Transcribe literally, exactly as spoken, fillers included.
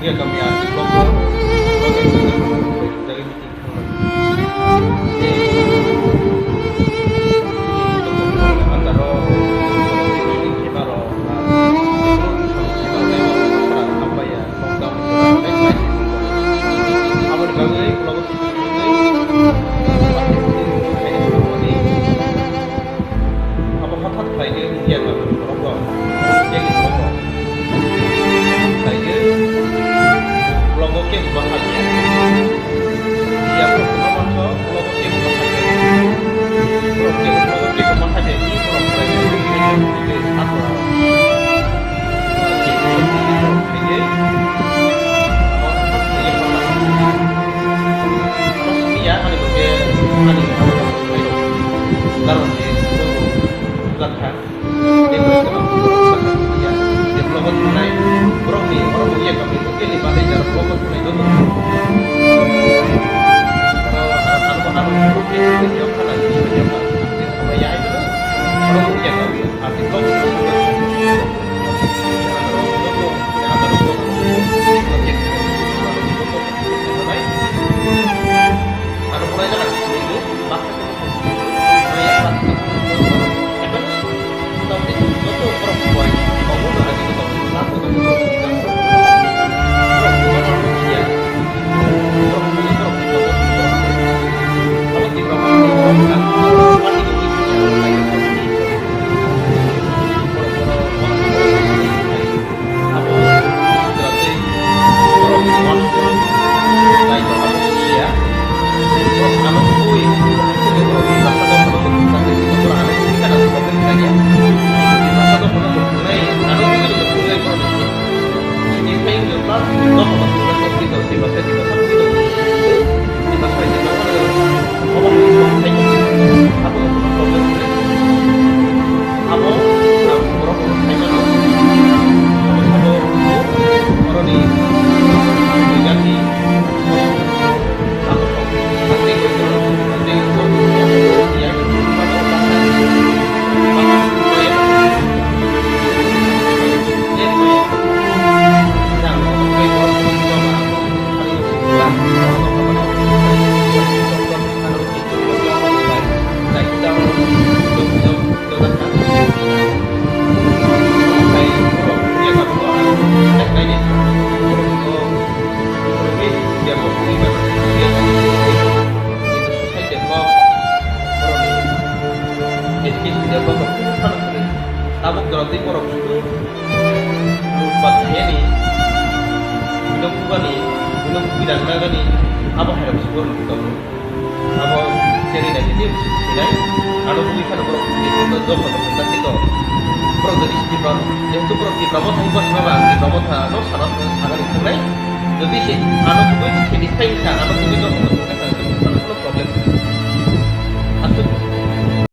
Kami R D block o, block executive jagwi meeting thangnai. Tei meeting khe ba rok, ah, meeting khe ba rok, ah, hambai ya, lockdown ni khe ba rok, aboni bagwi block o Abo hothat khlai khe India ni borok rok, India ni borok rok khlai khe block o kebo ma kha ya. India borok no manso block o kebo ma kha ya. Borok kebo block o kebo ma kha ya, ni borok khlai khe India ni borok khlai khe. Tabuk jora tei borok sudu lutpat khaiyani, bino bubani, bino bidang nagani, abo hai rok se borok ni tongo. Abo cheri nai tei sinai, ano bui kheno borok ni joto joto joto joto. Borok jodi Tipra, jehetu borok Tipra motha ni borok no ba, Tipra motha no sana, sana ni thangnai. Jodi se ano bui se ni thai kha, ano bui joto joto kha, ano problem.